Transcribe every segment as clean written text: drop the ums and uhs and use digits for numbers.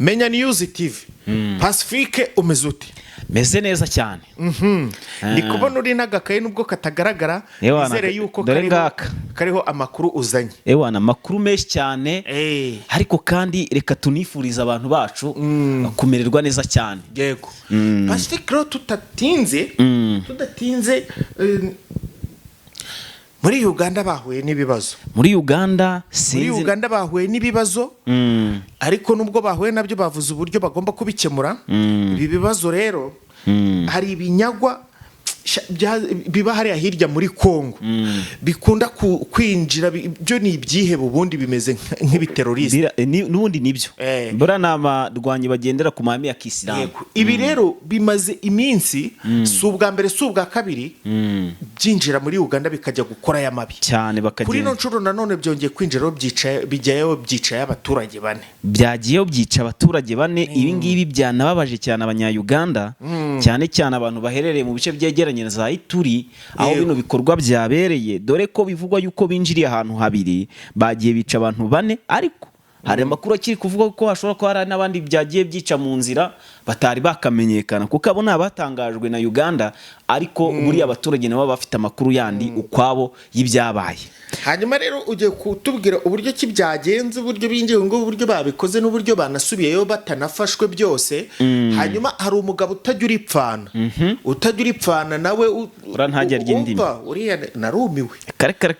Menya News TV. Pacifique, umeze ute? Meze neza cyane. Ndi kubona uri n'agakaye nubwo katagaragara. Ewana, nizere yuko dore kariho, ngaka. Kariho amakuru uzanye. Ewana, amakuru menshi cyane. Ariko kandi reka tunifurize abantu bacu kumererwa neza cyane. Yego Pacifique, rero tudatinze, muri Uganda bahuye n'ibibazo. Muri Uganda Muri sinzi. Uganda bahuye n'ibibazo, ariko nubwo bahuye nabyo bavuze uburyo bagomba kubikemura. Ibi bibazo rero, hari ibinyagwa biba hariya hirya muri Congo bikunda kwinjira, byo ni ibyihebe, ubundi bimeze nk'ibiteroriste. N'ubundi nibyo. Buriya ni abarwanyi bagendera ku mahame ya kisilamu. Yego. Ibi rero bimaze iminsi, si ubwa mbere, si ubwa kabiri, byinjira muri Uganda bikajya gukora aya mabi. Cyane. Kuri ino Bakagenda. nshuro nanone byongeye kwinjira, bijyayo byicaye abaturage bane. Byagiyeyo byica abaturage bane. Ibi ngibi byanababaje cyane Abanyayuganda, cyane cyane abantu baherereye mu bice byegeranye na za Ituri aho bino bikorwa byabereye, dore ko bivugwa yuko binjiriye ahantu habiri, bagiye bica abantu bane, ariko hari amakuru akiri kuvuga ko hashobora kuba hari n'abandi byagiye byica mu nzira batari bakamenyekana, kuko abo ni abatangajwe na Uganda, ariko buriya abaturage nabo baba bafite amakuru yandi ukwabo y'ibyabaye. Hanyuma rero ugiye kutubwira uburyo ki byagenze, uburyo binjiye ngo, uburyo babikoze n'uburyo banasubiyeyo batanafashwe byose. Hanyuma hari umugabo utajya uripfana, utajya uripfana nawe Uriya ntajya arya indimi. Umva, uriya narumiwe. Kare kare.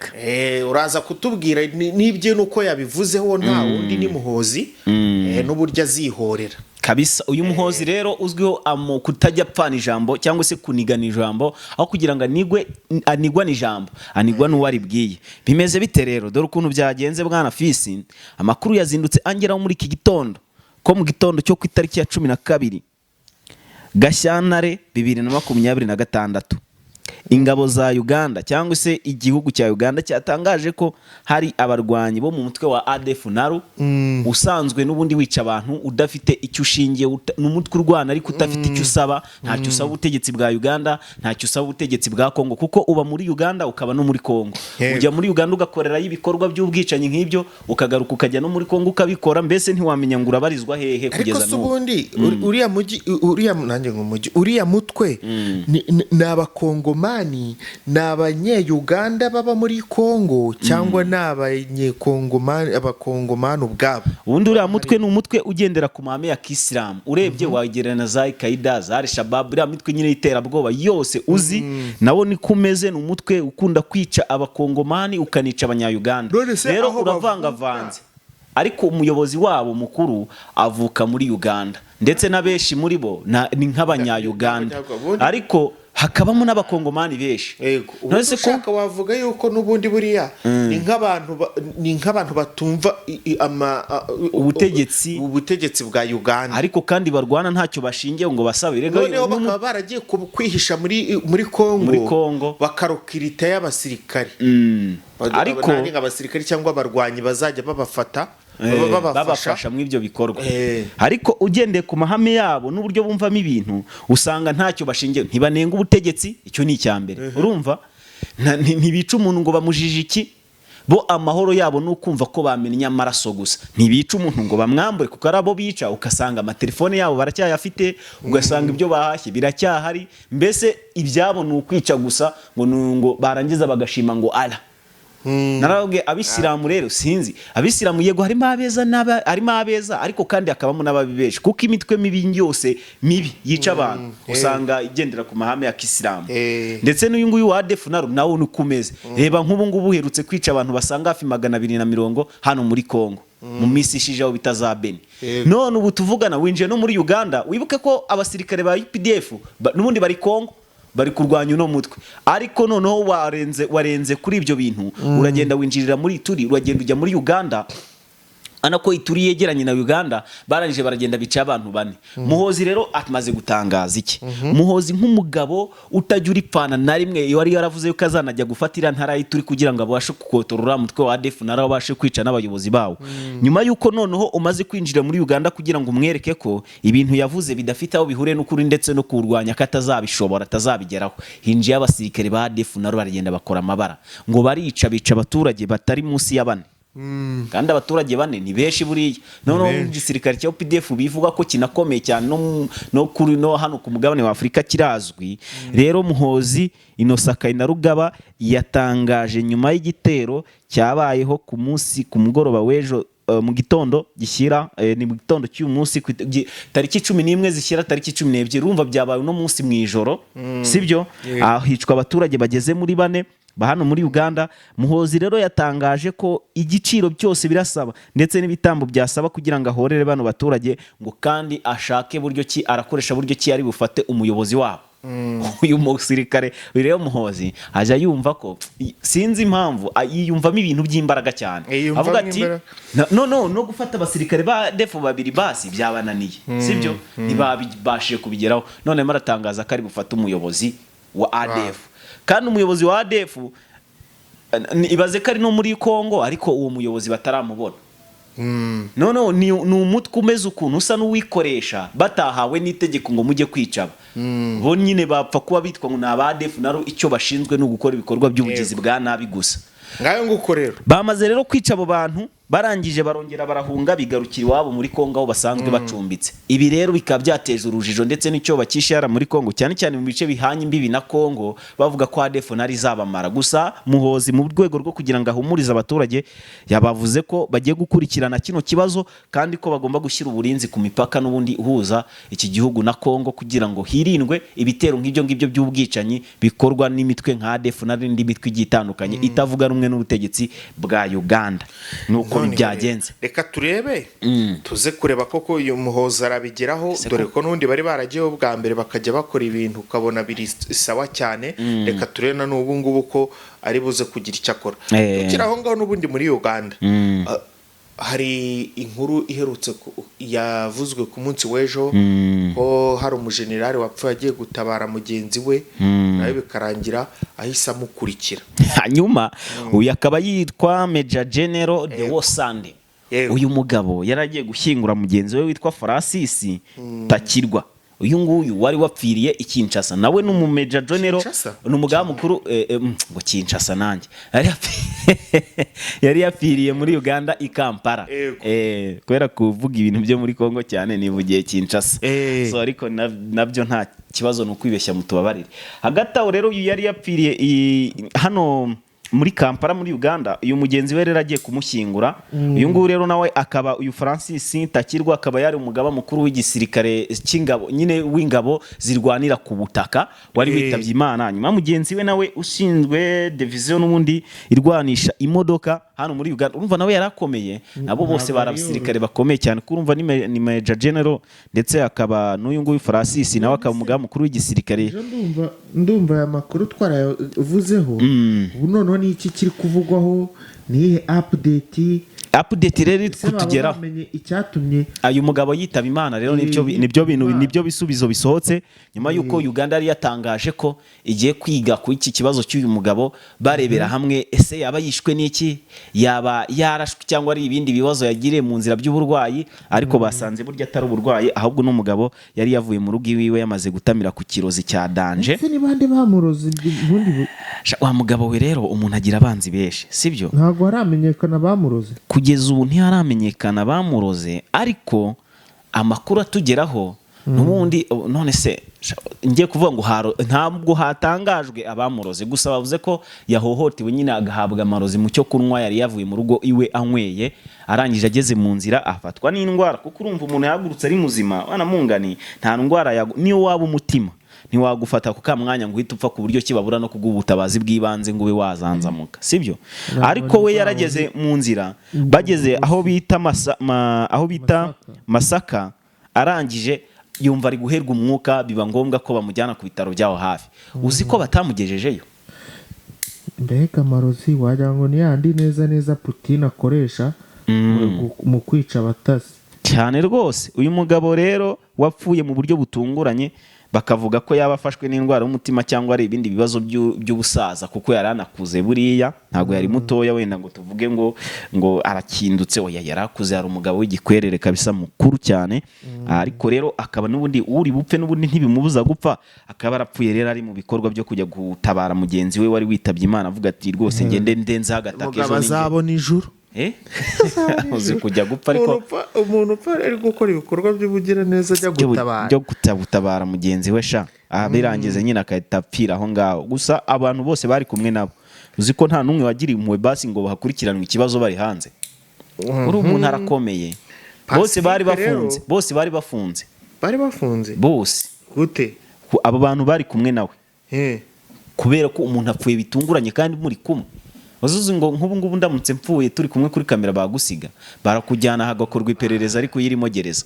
Uraza kutubwira n'ibye nuko yabivuzeho, nta wundi ni Muhozi, n'uburyo azihorera. Kabisa, uyu Muhozi rero uzwiho kutajya apfana ijambo cyangwa se kunigana ijambo, aho kugira ngo anigwe anigwa n'ijambo, anigwa n'uwo aribwiye. Bimeze bite rero? Dore ukuntu byagenze, bwana Fisi. Amakuru yazindutse angeraho muri iki gitondo ko mu gitondo cyo ku itariki ya 12 Gashyantare 2026, ingabo za Uganda cyangwa se igihugu cya Uganda cyatangaje ko hari abarwanyi bo mu mutwe wa ADF NALU, usanzwe n'ubundi wica abantu udafite icyo ushingiye, ni umutwe urwana ariko udafite icyo usaba. Ntacyo usaba ubutegetsi bwa Uganda, ntacyo usaba ubutegetsi bwa Kongo, kuko uba muri Uganda ukaba no muri Kongo. Ujya muri Uganda ugakorerayo ibikorwa by'ubwicanyi nk'ibyo, ukagaruka ukajya no muri Kongo ukabikora, mbese ntiwamenya ngo urabarizwa hehe Ariko kugeza se n'ubu. ubundi uriya mujyi, uriya, nanjye ngo mujyi, uriya mutwe ni Abakongomani, ni Abanyeyuganda baba muri Kongo, cyangwa ni Abanyekongomani, Abakongomani ubwabo? Ubundi uriya mutwe ni umutwe ugendera ku mahame ya kisilamu. Urebye wagereranya na za Al-Qaeda, za Al-Shabab, uriya mitwe nyine y'iterabwoba yose uzi, nawo niko umeze. Ni umutwe ukunda kwica Abakongomani ukanica Abanyayuganda. None se Rero aho uravangavanze, ariko umuyobozi wabo mukuru avuka muri Uganda, ndetse na benshi muri bo ni nk'Abanyayuganda, ariko hakabamo n'Abakongomani benshi. Yego. None se Ubundi ushaka wavuga yuko n'ubundi buriya ni nk'abantu batumva Ubutegetsi. Ubutegetsi bwa Uganda. Ariko kandi barwana ntacyo bashingiye ngo basabe. Erega Noneho bakaba baragiye kwihisha muri Kongo, Muri Kongo. bakarokirita y'abasirikare. Ariko Nanjye abasirikare cyangwa abarwanyi bazajya babafata, babafasha. Babafasha muri ibyo bikorwa. Ariko ugendeye ku mahame yabo n'uburyo bumvamo ibintu, usanga ntacyo bashingiye, ntibanenga ubutegetsi, icyo ni icya mbere. Urumva, ntibica umuntu ngo bamujije iki. Bo amahoro yabo ni ukumva ko bamennye amaraso gusa. Ntibica umuntu ngo bamwambure, kuko ari abo bica ugasanga amatelefone yabo baracyayafite, ugasanga ibyo bahashye biracyahari. Mbese ibyabo ni ukwica gusa, ngo ngo barangiza bagashima ngo ara narababwiye. Abisilamu rero, sinzi, Abisilamu yego harimo abeza n'aba, harimo abeza, ariko kandi hakabamo n'ababi benshi, kuko imitwe mibi yose mibi yica abantu usanga igendera ku mahame ya kisilamu. Ndetse n'uyu nguyu wa ADF NALU nawo ni uko umeze. Reba nk'ubu ngubu uherutse kwica abantu basanga hafi 220 hano muri Kongo mu minsi ishize, aho bita za Beni. None ubu tuvugana winjiye no muri Uganda. Wibuke ko abasirikare ba UPDF n'ubundi bari Kongo, bari kurwanya uno mutwe, ariko noneho warenze kuri ibyo bintu, uragenda winjirira muri Ituri, uragenda ujya muri Uganda, ana ko Ituri yegeranye na Uganda. Barangije baragenda bica abantu bane. Muhozi rero amaze gutangaza iki? Muhozi nk'umugabo utajya uripfana na rimwe, wari yaravuze yuko azanajya gufatira ntara y'Ituri kugira ngo abashe kukotora uriya mutwe wa ADF nara, abashe kwica n'abayobozi bawo. Nyuma y'uko noneho umaze kwinjira muri Uganda kugira ngo umwereke ko ibintu yavuze bidafite aho bihuriye n'ukuri, ndetse no kuwurwanya ko atazabishobora, atazabigeraho, hinjiye abasirikare ba ADF naro, baragenda bakora amabara, ngo barica, bica abaturage batari munsi ya bane. Kandi abaturage bane ni benshi buriya. Noneho Benshi. igisirikare cya UPDF bivuga ko kinakomeye cyane no kuri no hano ku mugabane wa Afurika kirazwi. Rero Muhozi Innocent Kainerugaba yatangaje nyuma y'igitero cyabayeho ku munsi ku mugoroba w'ejo, mu gitondo gishyira, ni mu gitondo cy'uyu munsi tariki 11 zishyira tariki 12. Urumva byabaye uno munsi mu ijoro, sibyo? Yego. Hicwa abaturage bageze muri bane ba hano muri Uganda. Muhozi rero yatangaje ko igiciro byose birasaba ndetse n'ibitambo byasaba kugira ngo ahorere bano baturage, ngo kandi ashake buryo ki arakoresha buryo ki ari bufate umuyobozi wabo. Uyu musirikare, uyu rero Muhozi, ajya yumva ko, sinzi impamvu, yiyumvamo ibintu by'imbaraga cyane. Yiyumvamo Avuga ati imbaraga. No gufata abasirikare ba ADF babiri basi byabananiye, sibyo? Ntibabashije kubigeraho, none aratangaza ko ari bufate umuyobozi wa ADF. Kandi umuyobozi wa ADF, ibaze ko ari no muri Congo, ariko uwo muyobozi bataramubona. Noneho ni umutwe umeze ukuntu usa n'uwikoresha, batahawe n'itegeko ngo mujye kwicaba. Bo nyine bapfa kuba bitwa ngo ni aba ADF, naro icyo bashinzwe ni ugukora ibikorwa by'ubugizi bwa nabi gusa. Ngayo nguko rero. Bamaze rero kwica abo bantu, barangije barongera barahunga, bigarukira iwabo muri Kongo aho basanzwe bacumbitse. Ibi rero bikaba byateje urujijo ndetse n'icyo bakishara muri Kongo, cyane cyane mu bice bihanye imbibi na Kongo, bavuga ko ADF nari izabamara. Gusa Muhozi, mu rwego rwo kugira ngo ahumurize abaturage, yabavuze ko bagiye gukurikirana kino kibazo kandi ko bagomba gushyira uburinzi ku mipaka n'ubundi ihuza iki gihugu na Kongo, kugira ngo hirindwe ibitero nk'ibyo ngibyo by'ubwicanyi bikorwa n'imitwe nka ADF n'indi mitwe igiye itandukanye itavuga rumwe n'ubutegetsi bwa Uganda. Nuko None byagenze. Reka turebe, tuze kureba koko uyu Muhoza arabigeraho, dore ko n'ubundi bari baragiyeho bwa mbere bakajya bakora ibintu ukabona biri sawa cyane. Reka turebe na n'ubu ngubu ko ari buze kugira icyo akora. Tukiri aho ngaho n'ubundi muri Uganda, hari inkuru iherutse yavuzwe ku munsi w'ejo ko hari umujenerali wapfuye agiye gutabara mugenzi we, nawe bikarangira ahise amukurikira. Hanyuma uyu akaba yitwa Major General Deo Sande. Uyu mugabo yari agiye gushyingura mugenzi we witwa Francis Takirwa. Uyu nguyu wari wapfiriye i Kinshasa, nawe ni umumeja general. Kinshasa? Ni umugaba mukuru, ngo Kinshasa nanjye. Yari yapfiriye muri Uganda i Kampala. Kubera kuvuga ibintu byo muri Kongo cyane nivugiye Kinshasa. So ariko nabyo nta kibazo, ni ukwibeshya, mutubabarire. Hagati aho rero uyu yari yapfiriye hano muri Kampala muri Uganda. Uyu mugenzi we rero agiye kumushyingura. Uyu nguyu rero nawe akaba, uyu Francis Takirwa, akaba yari umugaba mukuru w'igisirikare cy'ingabo nyine, w'ingabo zirwanira ku butaka, wari witabye Imana. Hanyuma mugenzi we nawe ushinzwe division n'ubundi irwanisha imodoka hano muri Uganda, urumva nawe yarakomeye. Nabo bose Ntabwo bari ari abasirikare bakomeye cyane, kuko urumva ni Major General, ndetse akaba n'uyu nguyu Francis nawe akaba umugaba mukuru w'igisirikare. Ejo ndumva aya makuru twarayavuzeho. Ubu noneho ni iki kiri kuvugwaho? Ni iyihe update? Update rero iri Ese baba kutugeraho, bamenye icyatumye uyu mugabo yitaba Imana rero, nibyo nibyo bintu, Imana. nibyo bisubizo bisohotse nyuma y'uko Uganda yari yatangaje ko igiye kwiga ku iki kibazo cy'uyu mugabo, barebera hamwe ese yaba yishwe n'iki, yaba yarashwe cyangwa ari ibindi bibazo yagiriye mu nzira by'uburwayi. Ariko basanze burya atari uburwayi, ahubwo n'umugabo yari yavuye mu rugo iwiwe yamaze gutamira ku kirozi cya danger. Ese ni bande bamuroze ubundi Sha, wa mugabo we rero, umuntu agira abanzi benshi, sibyo? Ntabwo haramenyekana bamuroze? Kugeza ubu ntiharamenyekana bamuroze, ariko amakuru atugeraho n'ubundi, none se ngiye kuvuga ngo ntabwo hatangajwe abamuroze. Gusa bavuze ko yahohotewe nyine, agahabwa amarozi mu cyo kunywa yari yavuye mu rugo iwe anyweye, arangije ageze mu nzira afatwa n'indwara. Kuko urumva umuntu yahagurutse ari muzima wanamungani, nta ndwara niyo waba umutima ntiwagufata ku ka mwanya ngo uhite upfa ku buryo kibabura no kuguha ubutabazi bw'ibanze ngo ube wazanzamuka, sibyo? Ariko we yarageze mu nzira, bageze aho bita aho bita Masaka, arangije yumva ari guherwa umwuka, biba ngombwa ko bamujyana ku bitaro by'aho hafi. Uzi ko batamugejejeyo? Mbega amarozi! Wagira ngo ni yandi neza neza Putin akoresha mu kwica abatasi. Cyane rwose. Uyu mugabo rero wapfuye mu buryo butunguranye, bakavuga ko yaba afashwe n'indwara y'umutima cyangwa ari ibindi bibazo by'ubusaza, kuko yari anakuze buriya, ntabwo yari mutoya wenda ngo tuvuge ngo arakindutse. Oya, yari akuze, hari umugabo w'igikwerere kabisa, mukuru cyane. Ariko rero akaba n'ubundi uri bupfe n'ubundi ntibimubuza gupfa. Akaba arapfuye rero ari mu bikorwa byo kujya gutabara mugenzi we wari witabye Imana, avuga ati rwose ngende ndenze agataka Umugabo ejo ninjye azabona ijuru. Eh? Uzi kujya gupfa ariko Umuntu upfa ari gukora ibikorwa by'ubugiraneza ajya gutabara. Byo gutabara mugenzi we sha, aha birangize nyine agahita apfira aho ngaho. Gusa abantu bose bari kumwe nabo, uzi ko nta n'umwe wagiriye impuhwe basi ngo bahakurikiranwe ikibazo bari hanze? Uri umuntu arakomeye. Bose bari Pacifique rero- bafunze, bose bari bafunze. Bari bafunze? Bose. Gute? Abo bantu bari kumwe nawe, kubera ko umuntu apfuye bitunguranye kandi muri kumwe. Uzuzi ngo nk'ubu ngubu ndamutse mpfuye turi kumwe kuri kamera, bagusiga barakujyana hagakorwa iperereza, ariko uyirimo gereza.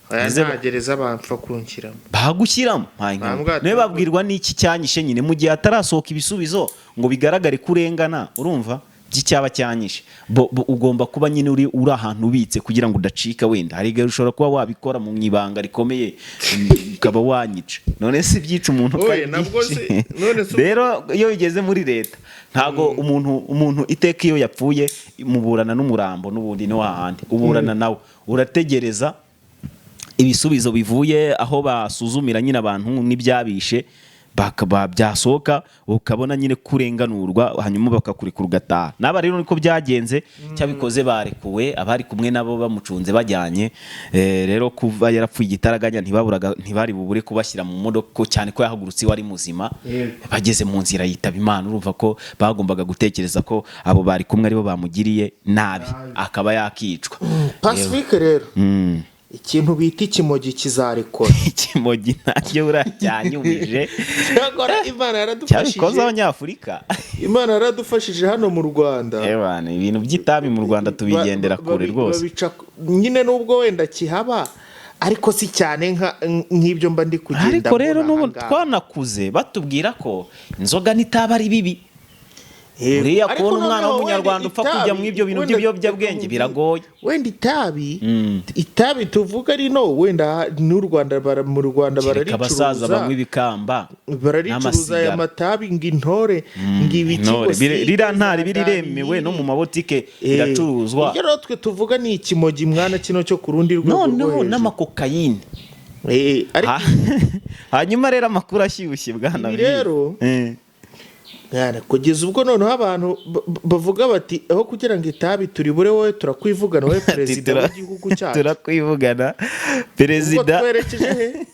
Aya nta gereza bapfa kunshyiramo. Bagushyiramo. Bambwira ati- Niwe babwirwa n'iki cyanyishe nyine, mu gihe hatarasohoka ibisubizo ngo bigaragare ko urengana, urumva by'icyaba cyanyishe. Ugomba kuba nyine uri ahantu ubitse kugira ngo udacika. Wenda hari igihe ushobora kuba wabikora mu ibanga rikomeye, ukaba wanyica. None se ibyica umuntu ko Oye, ari nabwo byinshi? None se- Rero iyo bigeze muri leta, ntago umuntu iteka iyo yapfuye muburana n'umurambo n'ubundi no hahandi uburana nawe, urategereza ibisubizo bivuye aho basuzumira nyine abantu n'ibyabishe, byasohoka ukabona nyine kurenganurwa, hanyuma bakakurekura ugataha. N'aba rero niko byagenze, cyabikoze barekuwe, abari kumwe nabo bamucunze bajyanye. Rero kuva yarapfuye igitaraganya, ntibaburaga, ntibari bubure kubashyira mu modoka, cyane ko yahagurutse iwe ari muzima. Bageze mu nzira yitaba Imana. Urumva ko bagombaga gutekereza ko abo bari kumwe aribo bamugiriye nabi, akaba yakicwa. Pacifique rero, ikintu bita ikimogi kizarekora. Ikimogi nacyo buracyanyumije. Cyakora Imana yaradufashije. Cyabikoze Abanyafurika. Imana yaradufashije hano mu Rwanda. Ewana, ibintu by'itabi mu Rwanda tubigendera kure rwose. Babica nyine, nubwo wenda kihaba ariko si cyane nk'ibyo mba ndi kugenda Ariko rero mbona n'ubu ahangaha. twanakuze batubwira ko inzoga n'itabi ari bibi. Yego. Uriya Ariko kubona umwana noneho w'Umunyarwanda wenda upfa kujya mu ibyo bintu by'ibiyobyabwenge biragoye. Wenda itabi tuvuga rino, wenda n'u Rwanda mu Rwanda Kereka abasaza bararicuruza. banywa ibikamba Bararicuruza aya n'amasigara. matabi, ngo intore, ngo ibiki, ngo Intore. Ririya ntari za biriremewe no mu mabotike, biracuruzwa. Ibyo rero twe tuvuga ni ikimogi mwana, kino cyo ku rundi rwego rwo Noneho hejuru. n'amakokayine. Ariko Hanyuma rero amakuru ashyushye, bwana Ibi Bill. rero, mwana, kugeza ubwo noneho abantu bavuga bati aho kugira ngo itabi turibure, wowe turakwivugana, wowe perezida w'igihugu cyacu. Turakwivugana Ubwo perezida. twerekeje he?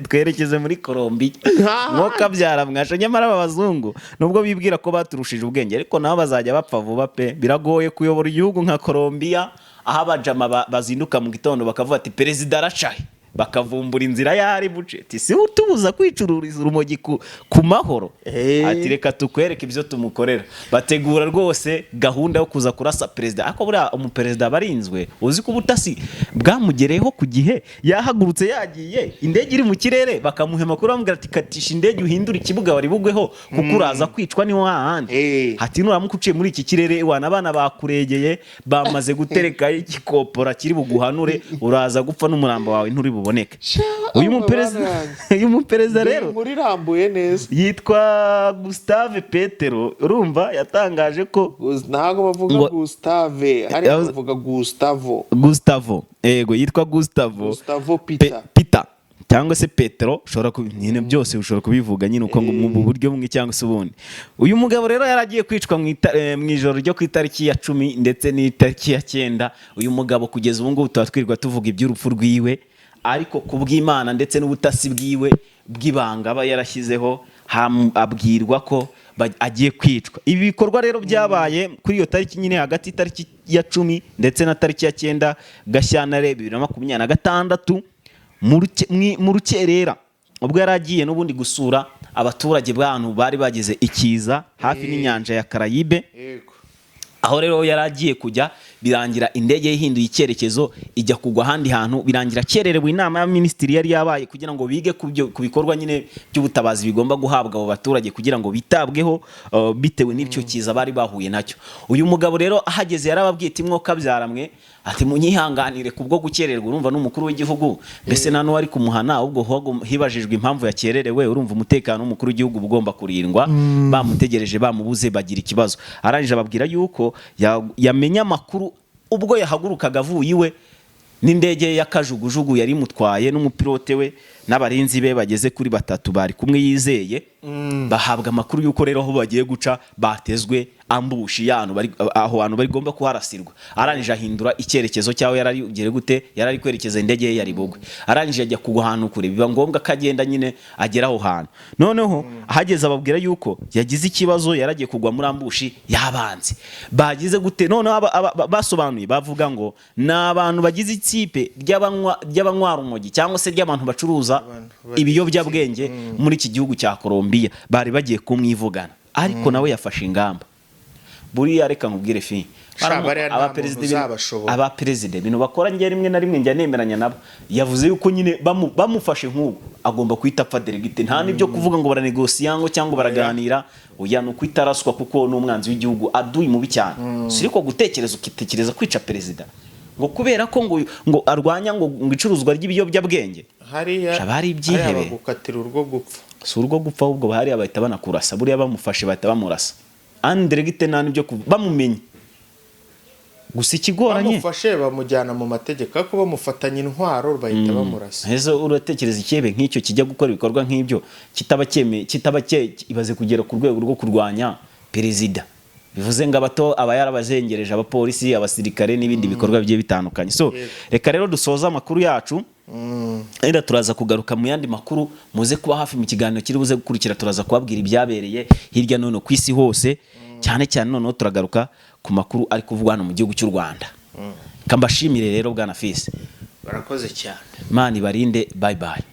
Twerekeze muri Colombiya. Nta Nko kabyara mwasha, nyamara aba bazungu nubwo bibwira ko baturushije ubwenge, ariko nabo bazajya bapfa vuba pe. Biragoye kuyobora igihugu nka Colombiya, aho abajama bazinduka mu gitondo bakavuga ati perezida aracahe, bakavumbura inzira y'ahari buce, ati si utubuza kwicururiza urumogi ku mahoro? Ati reka tukwereke ibyo tumukorera. Bategura rwose gahunda yo kuza kurasa perezida. Ariko buriya umuperezida aba arinzwe. Uzi ko ubutasi bwamugereyeho ku gihe, yahagurutse yagiye, indege iri mu kirere, bakamuha amakuru bamubwira ati katisha indege uhindure ikibuga wari bugweho, kuko uraza kwicwa niho hahandi. Ati nuramuka uciye muri iki kirere wana, abana bakuregeye, bamaze guterekayo igikopora kiri buguhanure, uraza gupfa n'umurambo wawe nturi buboneke. Uyu Aba muperezida bana yanjye. Uyu muperezida rero Inkuru irambuye neza. yitwa Gustave Petero. Urumva yatangaje ko Ntabwo bavuga Gustave, ariko bavuga Gustavo. Gustavo, yego, yitwa Gustavo. Gustavo Peter. Peter cyangwa se Petero, ushobora nyine byose ushobora kubivuga nyine uko ngo mu buryo bumwe cyangwa se ubundi. Uyu mugabo rero yari agiye kwicwa mu ijoro ryo ku itariki ya 10 ndetse n'itariki ya 9. Uyu mugabo kugeza ubu ngubu tuba twirirwa tuvuga iby'urupfu rwiwe, ariko ku bw'Imana ndetse n'ubutasi bwiwe bw'ibanga aba yarashyizeho, abwirwa ko agiye kwicwa. Ibi bikorwa rero byabaye kuri iyo tariki nyine, hagati y'itariki ya 10 ndetse na tariki ya 9 Gashyantare 2026, mu rukerera, ubwo yari agiye n'ubundi gusura abaturage b'ahantu bari bagize ikiza hafi n'inyanja ya Karayibe. Aho rero yari agiye kujya, birangira indege ye ihinduye icyerekezo ijya kugwa ahandi hantu, birangira akererewe inama ya minisitiri yari yabaye kugira ngo bige ku bikorwa nyine by'ubutabazi bigomba guhabwa abo baturage kugira ngo bitabweho, bitewe n'icyo kiza bari bahuye nacyo. Uyu mugabo rero ahageze yarababwiye ati mwoka byaramwe, ati munyihanganire kubwo gukererwa. Urumva n'umukuru w'igihugu, mbese nta n'uwari kumuhana, ahubwo hibajijwe impamvu yakererewe. Urumva umutekano w'umukuru w'igihugu uba ugomba kurindwa. Bamutegereje bamubuze, bagira ikibazo. Arangije ababwira yuko yamenye amakuru ubwo yahagurukaga avuye iwe n'indege ye ya kajugujugu yari imutwaye n'umupilote we n'abarinzi be bageze kuri batatu bari kumwe yizeye, bahabwa amakuru y'uko rero aho bagiye guca batezwe. ambush y'ahantu bari, aho hantu bagomba kuharasirwa. Arangije ahindura icyerekezo cyaho yarari ugere gute, yarari kwerekeza indege ye yari bugwe. Arangije ajya kugwa ahantu kure, biba ngombwa ko agenda nyine agera aho hantu. Noneho ahageze ababwira yuko yagize ikibazo, yaragiye kugwa muri ambush y'abanzi. Bagize gute? Noneho basobanuye bavuga ngo ni abantu bagize ikipe ry'abanywa urumogi cyangwa se ry'abantu bacuruza Abantu bagize ibiyobyabwenge muri iki gihugu cya Colombia, bari bagiye kumwivugana, ariko nawe yafashe ingamba. Buriya reka nkubwire fi, Sha, bariya nta abaperezida muntu uzabashobora. Abaperezida ibintu bakora njye rimwe na rimwe njya nemeranya nabo. Yavuze yuko nyine bamufashe nk'ubu agomba guhita apfa direct, nta n'ibyo kuvuga ngo baranegosiya ngo cyangwa baraganira. Oya, ni ukwita araswa, kuko ni umwanzi w'igihugu aduye mubi cyane. Si ariko gutekereza ukitekereza kwica perezida ngo kubera ko ngo arwanya ngo icuruzwa ry'ibiyobyabwenge. Hariya Sha, bari ibyihebe. Hariya bagukatira urwo gupfa. Si urwo gupfa, ahubwo hariya bahita banakurasa. Buriya bamufashe bahita bamurasa en direct, nta n'ibyo bamumenye gusa. Ikigoranye, Bamufashe bamujyana mu mategeko, ariko bamufatanya intwaro bahita bamurasa. Ese uratekereza ikihebe nk'icyo kijya gukora ibikorwa nk'ibyo kitaba cyeme kitaba cye ibaze kugera ku rwego rwo kurwanya perezida, bivuze ngo abato aba yarabazengereje, abapolisi, abasirikare n'ibindi bikorwa bigiye bitandukanye. So reka rero dusoze amakuru yacu. Wenda turaza kugaruka mu yandi makuru, muze kuba hafi mu kiganiro kiri buze gukurikira. Turaza kubabwira ibyabereye hirya no hino ku isi hose, cyane cyane noneho turagaruka ku makuru ari kuvugwa hano mu gihugu cy'u Rwanda. Kambashimire rero, bwana Fisi. Barakoze cyane. Imana ibarinde, bye bye.